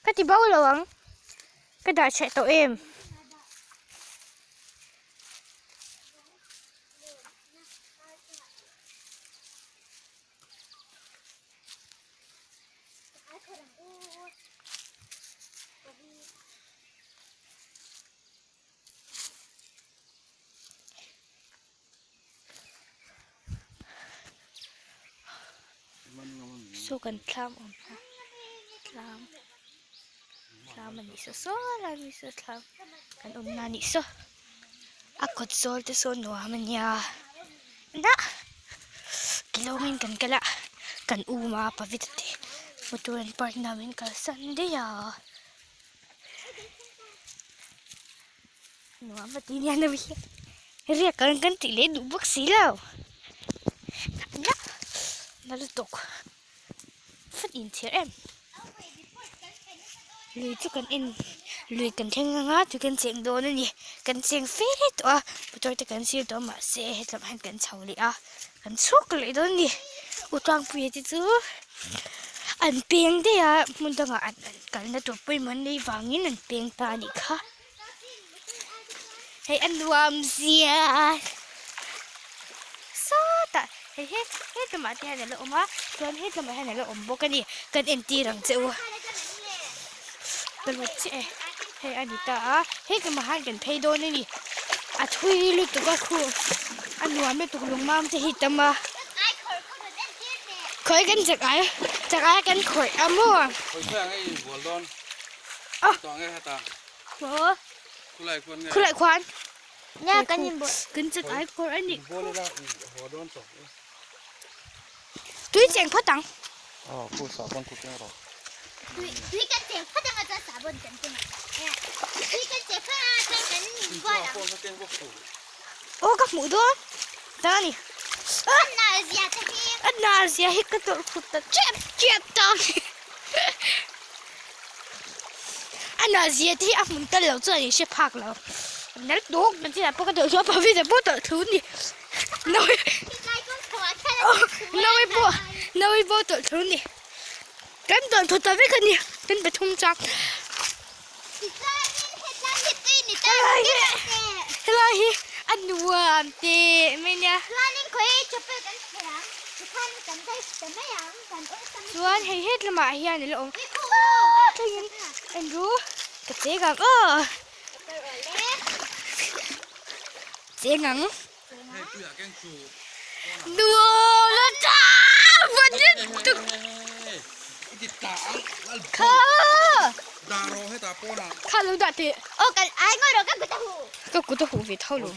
Ka ti bo lo ang. Ka dah chhe tawh em. Saw kan thlam awm kha thlam thlam a nih saw saw lai mi saw thlam kan awm na a nih saw a kawt zawl te saw nuam a nia nah kilawngin kan kal a kan um a pavit te motor an park na min kalsan daih a. Nuam a ti nia na hi riak ang kan tih leh duh bawk si lo na na lutuk fat inchhir em lui chu kan en lui kan thleng ang a tui kan cheng dawn a ni kan cheng fe tawh a motor te kan sir tawh a mahse hetlam ah hian kan chho leh a kan chhuk leh dawn a ni utangpuia te chu an peng daih a hmun dangah an kalna tur pawimawh an neih vangin an peng ta a nih kha. Hei a nuam zia sawtah hei he hetlama te hian a la awm a chuan hetlama hian a la awm bawk a ni kan entir ang che u ka lut chiah e hei a ni ta a hetlama hian kan phei dawn a ni a thui lutuk a khu a nuam lutuk lungmam te hi tam a khawi kan chak ai chak ai kan khawih a maw. Maw? Khulai khuan. Nia kan in bual. Kan chak ai khawr a nih khu. Tui cheng phawt ang. Tui tui kan cheng phawt ang a chuan sabon kan keng ang. Tui kan cheng phawt ang a chuan kan in bual ang. Aw ka hmuh dawn. Ta a ni. A nar zia te hi. A nar zia hi ka tawlh khut ta chep chep ta a ni. A nar zia te hi a hmun tal lo chuan in hre phak lo. Nal tawk na chinah pawh ka tawlh thu a pavit ah pawh tawlh thu a ni. Nawi nawi pawh nawi pawh tawlh thu a ni. Kan tawlh thu ta vek a ni. Kan pathum chuan. Helai hi a nuam teh mai nia. Chuan hei het lamah hian alo awm thlengin en ru ka cheng ang aw cheng ang nuam la ta vawt lutuk kha kha lo dah teh ka kut a huh ve tho lo.